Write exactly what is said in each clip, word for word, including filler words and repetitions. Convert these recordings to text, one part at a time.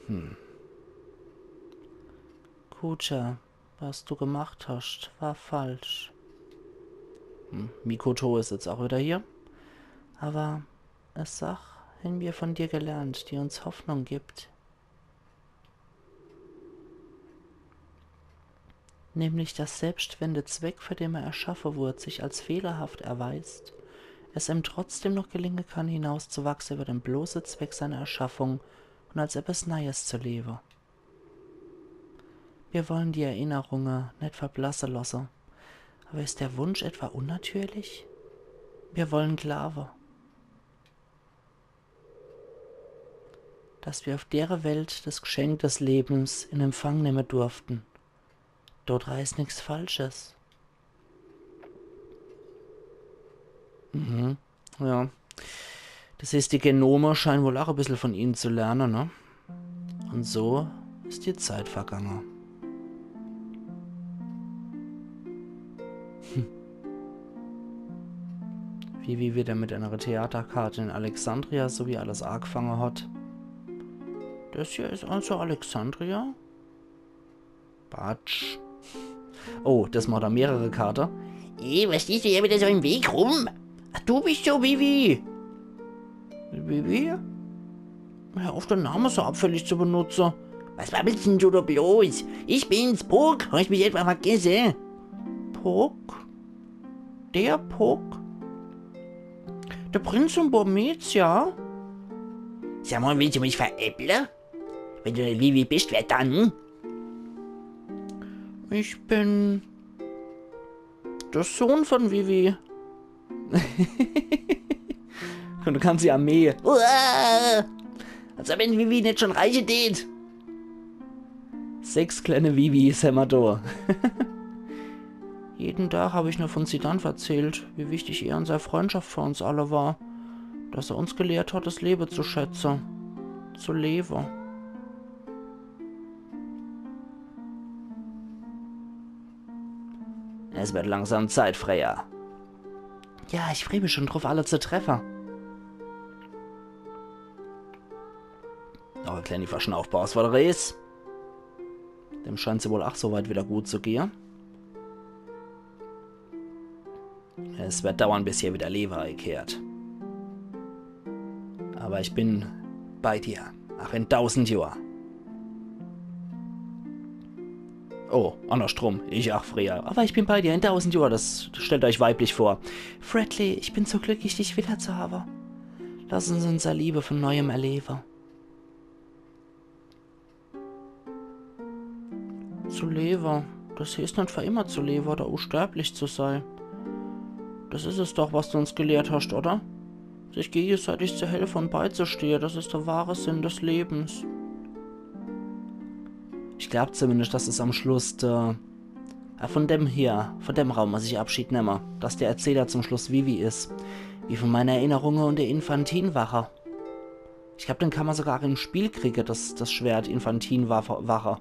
Hm. Kuja, was du gemacht hast, war falsch. Hm. Mikoto is jetzt auch wieder hier. Aber e Sach hen mir von dir gelernt, die uns Hoffnung gibt. Nämlich, dass selbst wenn der Zweck, für den er erschaffen wurde, sich als fehlerhaft erweist, es ihm trotzdem noch gelingen kann, hinauszuwachsen über den bloßen Zweck seiner Erschaffung und als etwas Neues zu leben. Wir wollen die Erinnerungen net verblasse lassen. Aber ist der Wunsch etwa unnatürlich? Wir wollen glauben, dass wir auf dere Welt das Geschenk des Lebens in Empfang nehmen durften. Dort is nix Falsches. Mhm. Ja. Das heißt, die Genome scheinen wohl auch e bissel von ihnen zu lernen, ne? Und so ist die Zeit vergangen. Hm. Vivi wieder mit einer Theaterkarte in Alexandria, so wie alles angefangen hat. Das hier ist also Alexandria? Batsch. Oh, das macht da mehrere Karte. Ey, was stehst du hier wieder so im Weg rum? Ach, du bist so Vivi. Vivi? Hör auf, den Namen so abfällig zu benutzen. Was babbelst denn du da bloß? Ich bin's, Puck. Hast mich etwa vergessen? Puck? Der Puck? Der Prinz von Burmecia? Sag mal, willst du mich veräppeln? Wenn du net Vivi bist, wer dann? Ich bin der Sohn von Vivi. Und du kannst die Armee. Uah! Als wenn Vivi net schon reiche tät. Sechs kleine Vivis hämmer do. Jeden Tag hab ich nur von Zidane verzählt, wie wichtig er und sei Freundschaft für uns alle war. Dass er uns gelehrt hat, das Leben zu schätzen. Zu leben. Es wird langsam Zeit, Freya. Ja, ich freu mich schon drauf, alle zu treffen. Noch e kleini Verschnaufpaus vor der Rees. Dem scheint's wohl ach soweit wieder gut zu gehe. Es wird dauern, bis hier wieder Lewe eikehrt. Aber ich bin bei dir, ach in tausend Johr. Oh, annerschrum, ich ach Freya. Aber ich bin bei dir in tausend Johr, das stellt euch weiblich vor. Fredley, ich bin so glücklich, dich wieder zu haben. Lass uns unser Liebe von neuem erleben. Zu lewe. Das heeßt net für immer zu lewe oder unsterblich zu sei. Das is es doch, was du uns gelehrt hast, oder? Sich gegenseitig zu helfe und beizustehe, das is der wahre Sinn des Lebens. Ich glaub zumindest, dass es am Schluss der, äh, von dem hier, von dem Raum, was ich Abschied nemme, dass der Erzähler zum Schluss Vivi is. Wie von meine Erinnerunge und der Infantinwache. Ich glaub, den kann man sogar im Spiel kriege, das, das Schwert Infantinwache.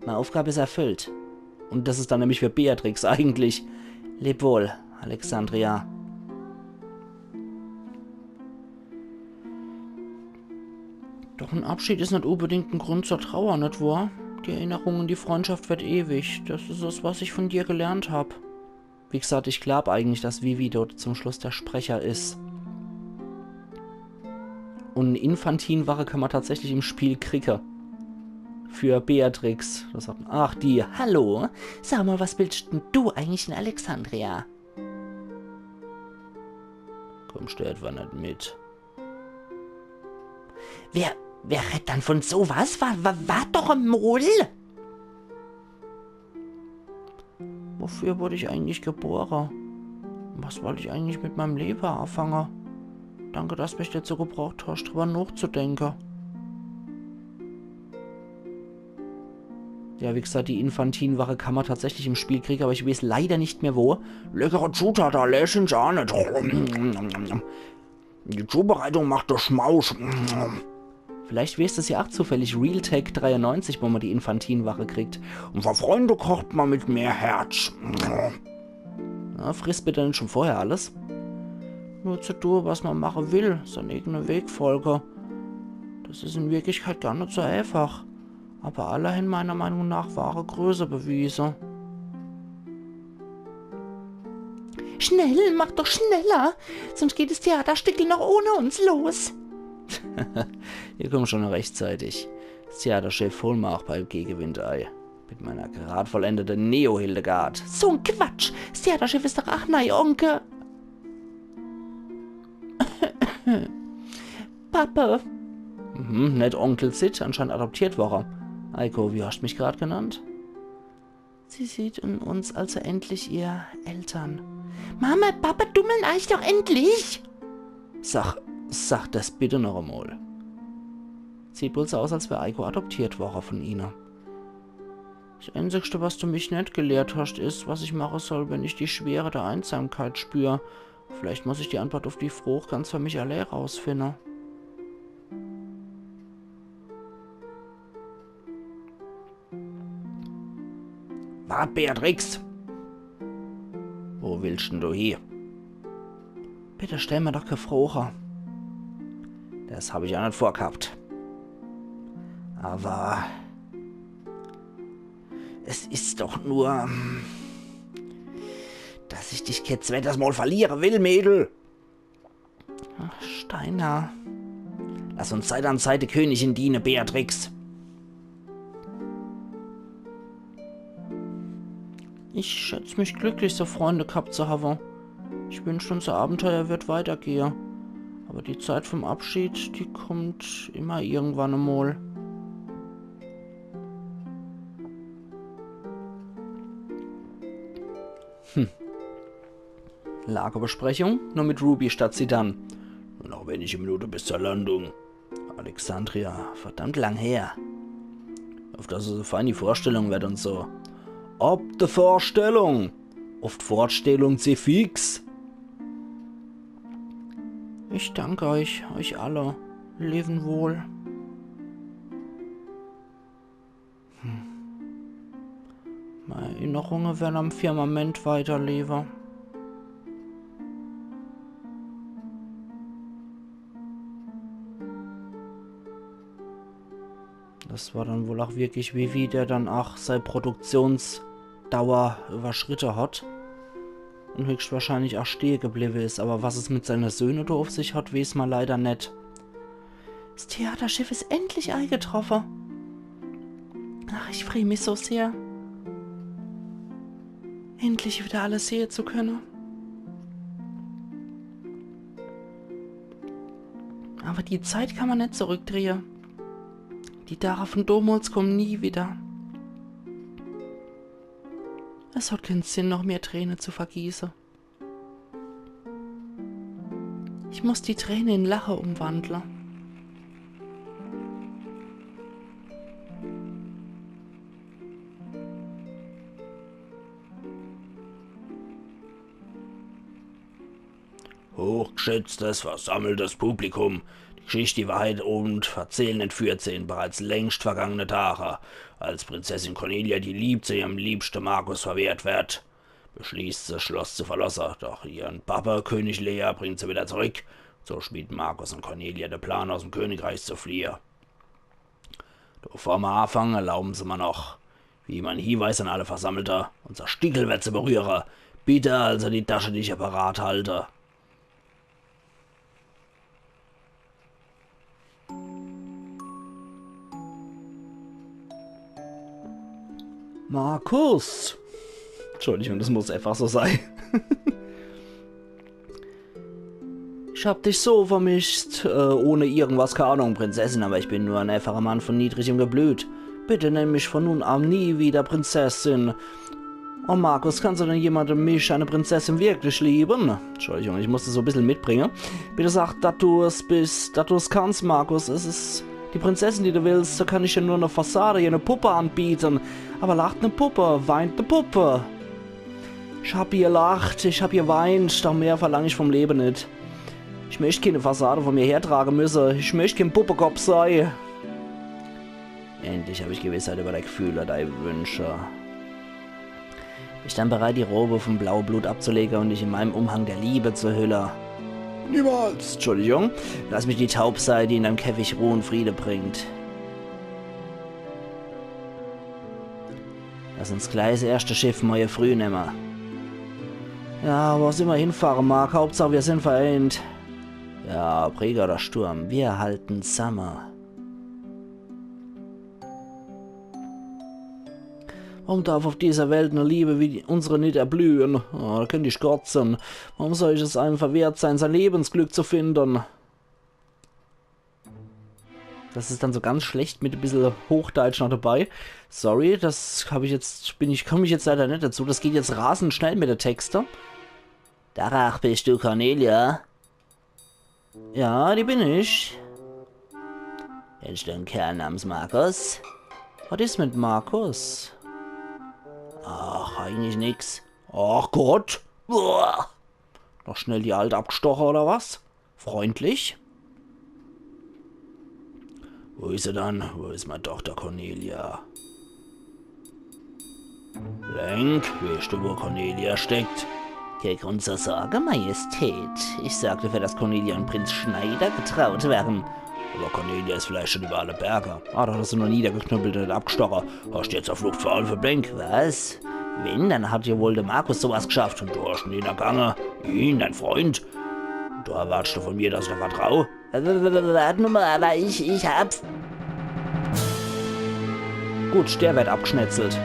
Meine Aufgabe is erfüllt. Und das is dann nämlich für Beatrix eigentlich. Leb wohl, Alexandria. Doch en Abschied is net unbedingt en Grund zur Trauer, net wahr? Die Erinnerung und die Freundschaft wird ewig. Das is es, was ich von dir gelernt hab. Wie gesagt, ich glaub eigentlich, dass Vivi dort zum Schluss der Sprecher is. Und Infantinwache kann man tatsächlich im Spiel kriege. Für Beatrix. Das hat, ach, die, hallo. Sag mal, was bildest denn du eigentlich in Alexandria? Kommst du etwa net mit? Wer, wer redt dann von sowas? War, war, war doch emol. Wofür wurde ich eigentlich gebore? Was wollt ich eigentlich mit meinem Lewe anfange? Danke, dass mich dazu gebracht hast, drüber nachzudenke. Ja, wie gesagt, die Infantinwache kann man tatsächlich im Spiel kriege, aber ich weiß leider nicht mehr wo. Leckere Zutat, da läsch ich an. Die Zubereitung macht der Schmaus. Vielleicht wär's das ja auch zufällig Realtek dreiundneunzig, wo man die Infantinwache kriegt. Und für Freunde kocht man mit mehr Herz. Na, friss bitte nicht schon vorher alles. Nur zu tun, was man machen will, sein eigener Weg folge. Es is in Wirklichkeit gar net so eifach. Aber alle hen meiner Meinung nach wahre Größe bewiese. Schnell, mach doch schneller, sonst geht das Theaterstückel noch ohne uns los. Ihr kommt schon rechtzeitig. Das Theaterschiff holen mer auch bei Gegewind ei. Mit meiner grad vollendete Neo-Hildegard. So ein Quatsch. Das Theaterschiff is doch ach nei, Onkel. Pappe. Mhm, net Onkel Sid, anscheinend adoptiert worre. Eiko, wie hast mich grad genannt? Sie sieht in uns also endlich ihr Eltern. Mama, Papa, dummelt eich doch endlich! Sag, sag das bitte noch emol. Sieht wohl so aus, als wär Eiko adoptiert worre von ihne. Das Einzigste, was du mich net gelehrt hast, is, was ich mache soll, wenn ich die Schwere der Einsamkeit spür. Vielleicht muss ich die Antwort auf die Froch ganz für mich allee rausfinde. Wart, Beatrix! Wo willst denn du hie? Bitte stell mir doch kä Froche. Das hab ich ja net vorgehabt. Aber es is doch nur, dass ich dich kä zweites Mal verliere will, Mädel. Ach, Steiner. Lass uns Seite an Seite de Königin diene, Beatrix. Ich schätz mich glücklich, so Freunde gehabt zu haben. Ich wünsch, unser Abenteuer wird weitergehe. Aber die Zeit vom Abschied, die kommt immer irgendwann emol. Hm. Lagebesprechung, nur mit Ruby statt Zidane. Nur noch wenige Minute bis zur Landung. Alexandria, verdammt lang her. Auf dass es e feini Vorstellung wird und so. Ob de Vorstellung! Auf d' Fortstellung C fix! Ich danke euch, euch alle. Leven wohl. Hm. Mei Erinnerunge wern am Firmament weiterlewe. Das war dann wohl auch wirklich Vivi, der dann auch sei Produktionsdauer überschritte hat und höchstwahrscheinlich auch stehe gebliebe is. Aber was es mit seine Söhne do auf sich hat, weeß ma leider net. Das Theaterschiff is endlich eigetroffe. Ach, ich free mich so sehr, endlich wieder alles sehe zu könne. Aber die Zeit kann ma net zurückdrehe. Die Dage von domols kommen nie wieder. Es hat kein Sinn, noch mehr Träne zu vergieße. Ich muss die Träne in Lache umwandle. Hochgeschätztes, versammeltes Publikum, die Geschicht, die Wahrheit und Verzähln entführt sin bereits längst vergangene Tage. Als Prinzessin Cornelia die Lieb zu ihrem Liebschte Markus verwehrt wird, beschließt se, 's Schloss zu verlosse. Doch ihren Papa, König Lear, bringt se wieder zurück. So schmiedt Markus und Cornelia de Plan, aus dem Königreich zu fliehe. Doch bevor ma afange, erlauben Se ma noch, wie immer, en Hieweis an alle Versammelte: Unser Stickel wird Se berühre. Bitte also die Taschentücher parat halte. Markus! Entschuldigung, das muss einfach so sei. Ich hab dich so vermisst, äh, ohne irgendwas, keine Ahnung, Prinzessin, aber ich bin nur ein einfacher Mann von niedrigem Geblüt. Bitte nenn mich von nun an nie wieder Prinzessin. Oh Markus, kannst du denn jemand wie mich, eine Prinzessin, wirklich lieben? Entschuldigung, ich musste so e bissel mitbringe. Bitte sag, dass du es bist, dass du es kannst, Markus. Es is die Prinzessin, die du willst, so kann ich dir nur eine Fassade, eine Puppe anbieten. Aber lacht eine Puppe, weint eine Puppe. Ich hab gelacht, ich hab geweint, doch mehr verlang ich vom Leben nit. Ich möcht keine Fassade von mir hertrage müsse. Ich möcht kein Puppekopp sei. Endlich hab ich Gewissheit über dei Gefühle, dei Wünsche. Ich dann bereit, die Robe vom blaue Blut abzulege und dich in meinem Umhang der Liebe zu hülle. Niemals! Entschuldigung. Lass mich die Taub sei, die in deinem Käfig Ruhe und Friede bringt. Lass uns gleich das erste Schiff morje früh nemme. Ja, wo auch immer hinfahre mag, Hauptsache wir sind vereint. Ja, ob Rege oder Sturm, wir halten zusamme. Warum darf auf dieser Welt eine Liebe wie die unsere nicht erblühen? Oh, da könnt ich kotzen. Warum soll es einem verwehrt sein, sein Lebensglück zu finden? Das ist dann so ganz schlecht mit ein bisschen Hochdeutsch noch dabei. Sorry, das habe ich jetzt, bin ich, komme ich jetzt leider nicht dazu. Das geht jetzt rasend schnell mit der Texte. Darach, bist du Cornelia? Ja, die bin ich. Kennst du einen Kerl namens Markus? Was ist mit Markus? Ach, eigentlich nix. Ach Gott. Uah. Noch schnell die Alte abgestochen, oder was? Freundlich? Wo ist er dann? Wo ist meine Tochter Cornelia? Link, weißt du, wo Cornelia steckt? Kein Grund zur Sorge, Majestät. Ich sorge dafür, dass Cornelia und Prinz Schneider getraut werden. Aber Cornelia ist vielleicht schon über alle Berge. Ah, da hast du noch niedergeknüppelt und nicht abgestochen. Hast du jetzt auf Flucht vor allem verblenkt? Was? Wenn, dann hat ja wohl der Markus sowas geschafft. Und du hast ihn ergangen. Ihn, dein Freund. Und du erwartest von mir, dass ich dir vertraue? Warte nur mal, aber ich, ich hab. Gut, der wird abgeschnetzelt.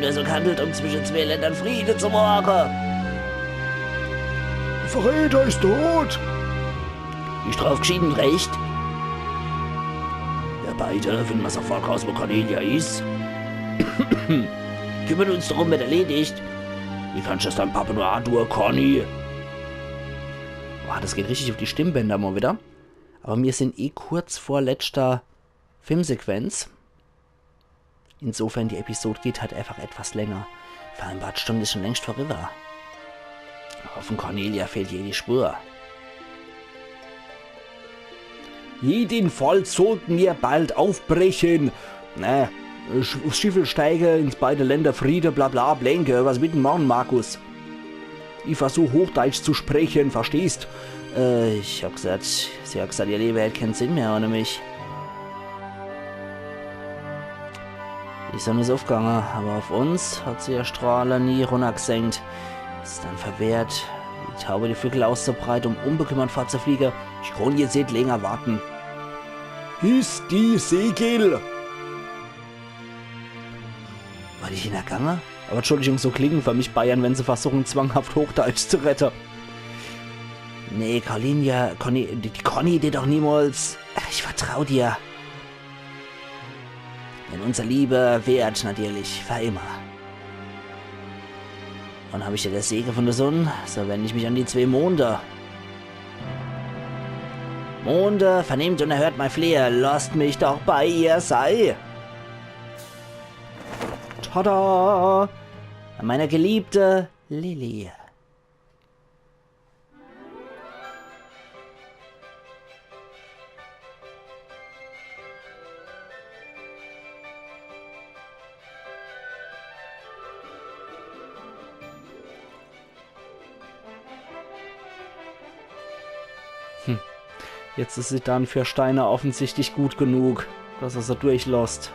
Nur so gehandelt, um zwischen zwei Ländern Friede zu wahren. Der Verräter ist tot! Die Strafe geschieht ihm recht. Wir beide finden mal sofort raus, wo Cornelia ist. Kümmern uns darum, wird erledigt. Wie kannst du das deinem Papa nur antun, Conny? Boah, das geht richtig auf die Stimmbänder mal wieder. Aber wir sind eh kurz vor letzter Filmsequenz. Insofern, die Episode geht halt einfach etwas länger. Vereinbarte Stunde ist schon längst vorüber. Von Cornelia fehlt jede Spur. Jedenfalls sollten wir bald aufbrechen. Ne, Sch Schiffel steige, ins beide Länder Friede, bla bla, Blenke. Was mit dem Mann, Markus? Ich versuch Hochdeutsch zu sprechen, verstehst? Äh, ich hab gesagt, sie hat gesagt, ihr Leben hätt keinen Sinn mehr ohne mich. Die Sonne ist aufgegangen, aber auf uns hat sie ihr Strahle nie runtergesenkt. Ist dann verwehrt, wie die Taube die Flügel auszubreiten, um unbekümmert fortzufliegen. Ich kann jetzt nicht länger warten. Hiss die Segel! War die hintergange? Aber Entschuldigung, so klingen für mich Bayern, wenn sie versuchen, zwanghaft Hochdeutsch zu retten. Nee, Cornelia, Conny, die, die Conny, die doch niemals. Ich vertrau dir. Denn unsere Liebe währt natürlich für immer. Und hab ich ja der Segen von der Sonne, so wend ich mich an die zwei Monde. Monde, vernehmt und erhört mein Flehe, lasst mich doch bei ihr sei. Tada! Meine geliebte Lilly. Hm. Jetzt ist sie dann für Steiner offensichtlich gut genug, dass er sie durchlässt.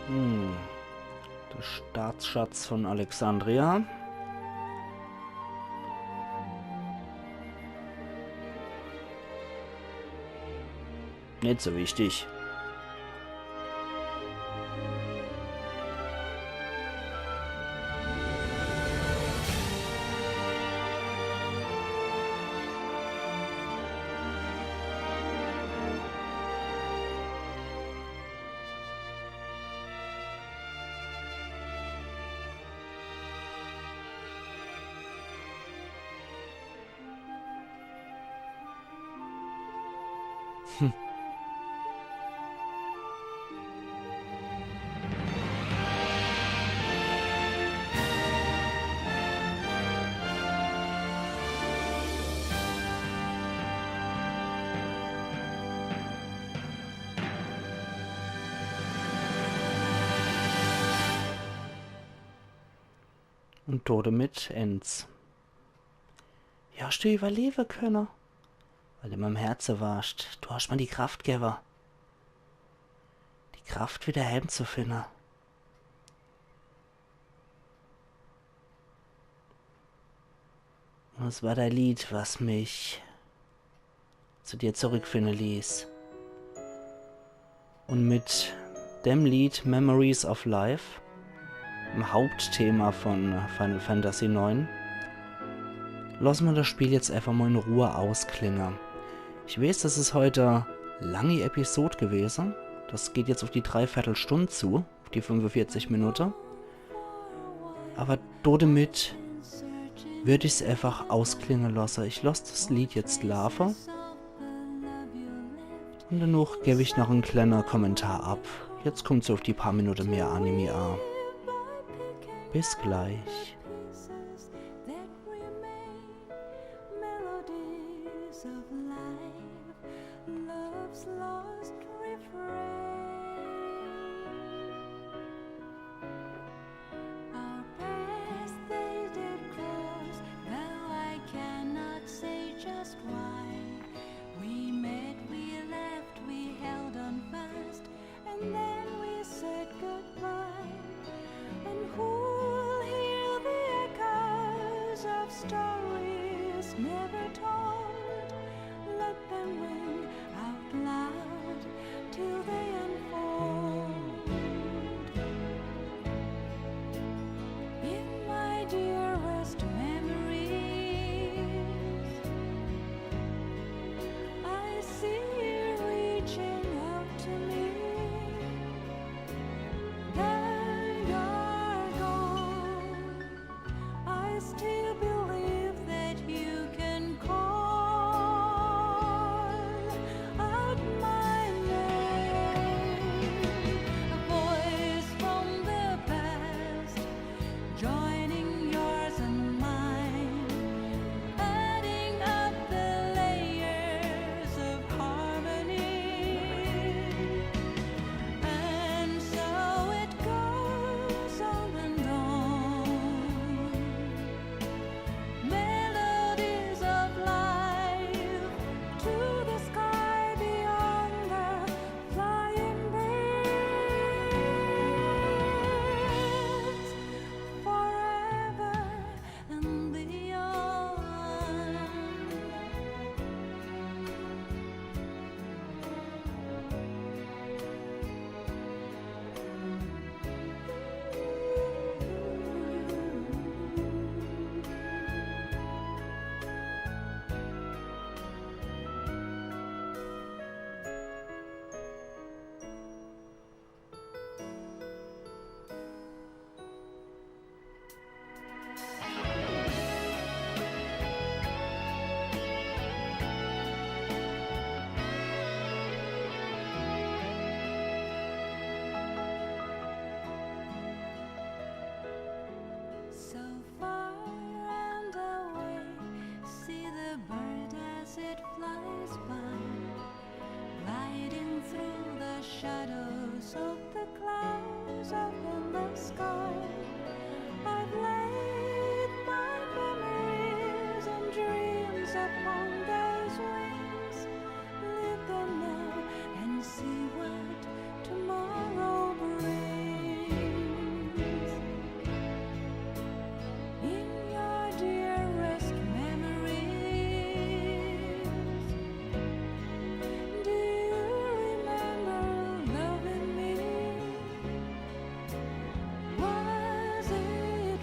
Hm. Der Staatsschatz von Alexandria. Nicht so wichtig. Tode mit ens. Wie hascht du iwwerlewe könne? Weil du in meim Herze warscht. Du hascht mer die Kraft gewwe. Die Kraft, widder heimzufinne. Un es war dei Lied, was mich zu dir zurückfinne ließ. Un mit dem Lied Memories of Life, dem Hauptthema von Final Fantasy neun, losse mer das Spiel jetzt einfach mal in Ruhe ausklinge. Ich weiß, das is heut e langi Episod gewese. Das geht jetzt auf die Dreiviertelstund zu, auf die fünfundvierzig Minute. Aber dodemit würd ich's einfach ausklinge losse. Ich loss das Lied jetzt laafe. Un danach geb ich noch en kleine Kommentar ab. Jetzt kommt's auf die paar Minute mehr Anime a. Bis gleich. That remain melodies of life, love's lost refrain. Our paths they did cross, though I cannot say just why. We met, we left, we held on fast, and then we said goodbye. And who'll hear the echoes of stories never told? Let them ring out loud till they unfold. In my dearest memories, I see you reaching out to me. There you're gone. I still believe that you can call out my name. A voice from the past, joining yours and mine, adding up the layers of harmony. And so it goes on and on. Melodies of life to the sky beyond the flying birds, forever and beyond. So far and away, see the bird as it flies by, gliding through the shadows of the clouds up in the sky. I've laid my memories and dreams upon those wings. Live them now and see what tomorrow brings. In your dearest memories, do you remember loving me? Was it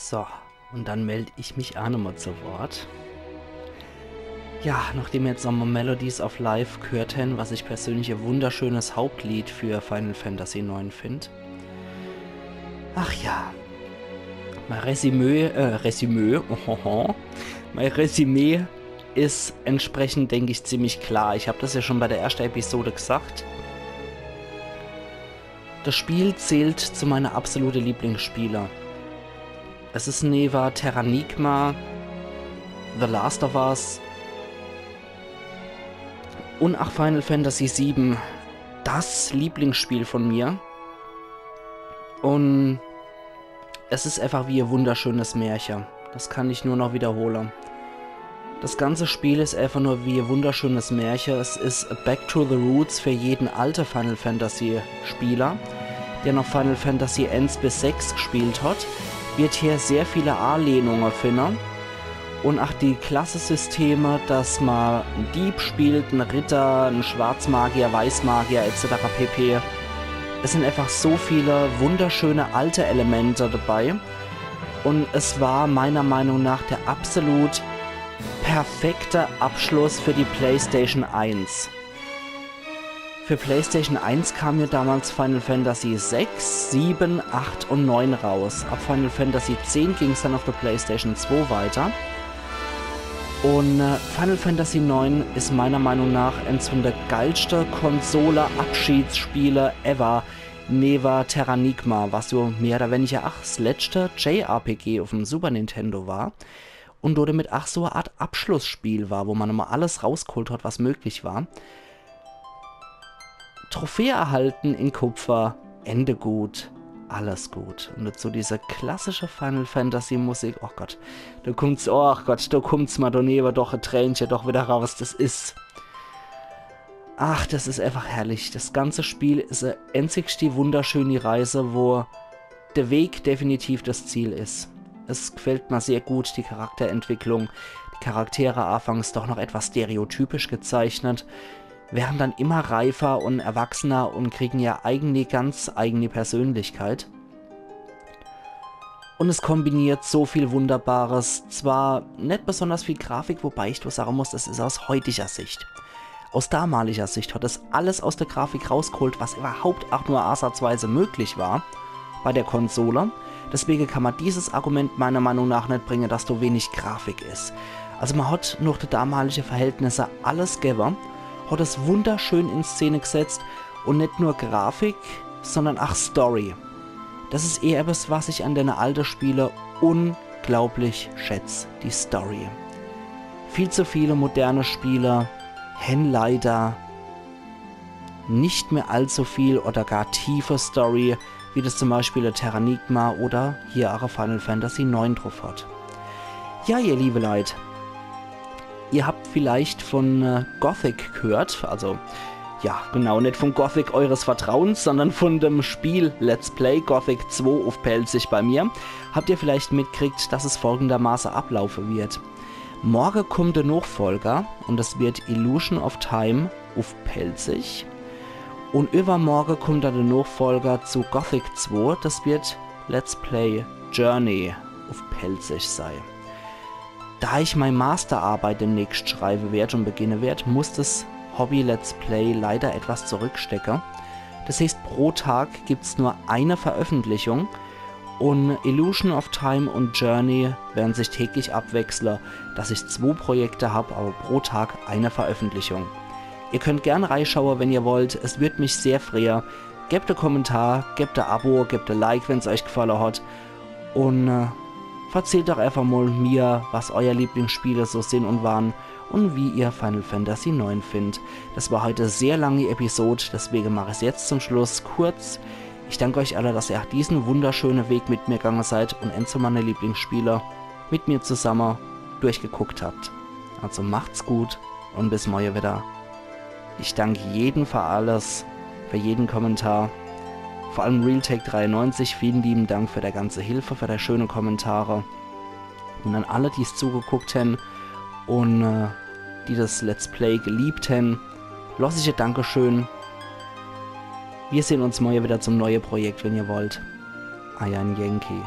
So, und dann meld ich mich aa nochmal zu Wort. Ja, nachdem mir jetzt nochmal Melodies of Life gehört hen, was ich persönlich e wunderschönes Hauptlied für Final Fantasy neun find. Ach ja. Mein Resümee, äh, Resümee, ohoho. Mein Resümee is entsprechend, denk ich, ziemlich klar. Ich hab das ja schon bei der ersten Episode gesagt. Das Spiel zählt zu meine absolute Lieblingsspiele. Es is newe Terranigma, The Last of Us und ach Final Fantasy sieben das Lieblingsspiel von mir. Und es is einfach wie e wunderschönes Märche. Das kann ich nur noch wiederhole. Das ganze Spiel is einfach nur wie e wunderschönes Märche. Es is a back to the roots für jeden alte Final Fantasy Spieler, der noch Final Fantasy eins bis sechs gespielt hat. Wird hier sehr viele Anlehnungen finden. Und ach die Klassesysteme, dass man en Dieb spielt, en Ritter, en Schwarzmagier, Weißmagier et cetera pp. Es sind einfach so viele wunderschöne alte Elemente dabei. Und es war meiner Meinung nach der absolut perfekte Abschluss für die PlayStation eins. Für PlayStation eins kam ja damals Final Fantasy sechs, sieben, acht und neun raus. Ab Final Fantasy zehn ging's dann auf der PlayStation zwei weiter. Und äh, Final Fantasy neun is meiner Meinung nach eins von der geilste Konsole-Abschiedsspiele ever. Newe Terranigma, was so mehr oder weniger ach das letzte J R P G auf dem Super Nintendo war. Und damit ach so e Art Abschlussspiel war, wo man nochmal alles rausgeholt hat, was möglich war. Trophäe erhalten in Kupfer, Ende gut, alles gut. Und dazu diese klassische Final Fantasy Musik. Oh Gott, da kummt's, oh Gott, da kummt's mal daneben, doch e Tränche, doch wieder raus. Das is, ach, das is einfach herrlich. Das ganze Spiel is e einzig die wunderschöne Reise, wo der Weg definitiv das Ziel is. Es gefällt mir sehr gut, die Charakterentwicklung. Die Charaktere anfangs doch noch etwas stereotypisch gezeichnet, werden dann immer reifer und erwachsener und kriegen ja eigene, ganz eigene Persönlichkeit. Und es kombiniert so viel Wunderbares. Zwar net besonders viel Grafik, wobei ich doch sagen muss, das is aus heutiger Sicht. Aus damaliger Sicht hat es alles aus der Grafik rausgeholt, was überhaupt auch nur ansatzweise möglich war bei der Konsole. Deswegen kann man dieses Argument meiner Meinung nach net bringen, dass da wenig Grafik is. Also man hat noch die damalige Verhältnisse alles gewwe, hat es wunderschön in Szene gesetzt und net nur Grafik, sondern auch Story. Das is eher etwas, was ich an den alten Spielen unglaublich schätz, die Story. Viel zu viele moderne Spiele hän leider nicht mehr allzu viel oder gar tiefe Story, wie das zum Beispiel der Terranigma oder hier auch Final Fantasy neun drauf hat. Ja, ihr liebe Leute, ihr habt vielleicht von äh, Gothic gehört, also ja, genau, net von Gothic eures Vertrauens, sondern von dem Spiel Let's Play Gothic zwei auf Pälzisch bei mir. Habt ihr vielleicht mitgekriegt, dass es folgendermaßen ablaufen wird. Morgen kommt der Nachfolger und das wird Illusion of Time auf Pälzisch. Und übermorgen kommt dann der Nachfolger zu Gothic zwei, das wird Let's Play Journey auf Pälzisch sei. Da ich mein Masterarbeit demnächst schreiben werd und beginnen werd, muss das Hobby Let's Play leider etwas zurückstecken. Das heißt, pro Tag gibt's nur eine Veröffentlichung und Illusion of Time und Journey werden sich täglich abwechseln, dass ich zwei Projekte hab, aber pro Tag eine Veröffentlichung. Ihr könnt gern reischauen, wenn ihr wollt, es würd mich sehr freuen. Gebt e Kommentar, gebt e Abo, gebt e Like, wenn's euch gefallen hat. Und äh, verzählt doch einfach mal mir, was euer Lieblingsspiele so sind und waren und wie ihr Final Fantasy neun findet. Das war heute e sehr lange Episode, deswegen mach ich's jetzt zum Schluss kurz. Ich danke euch alle, dass ihr auch diesen wunderschönen Weg mit mir gegangen seid und eins von meine Lieblingsspiele mit mir zusammen durchgeguckt habt. Also macht's gut und bis morgen wieder. Ich danke jeden für alles, für jeden Kommentar. Vor allem Realtek dreiundneunzig, vielen lieben Dank für der ganze Hilfe, für der schöne Kommentare. Und an alle, die's zugeguckt haben und äh, die das Let's Play geliebt haben, lass ich e Dankeschön. Wir sehen uns morgen wieder zum neuen Projekt, wenn ihr wollt. Euer Yankee.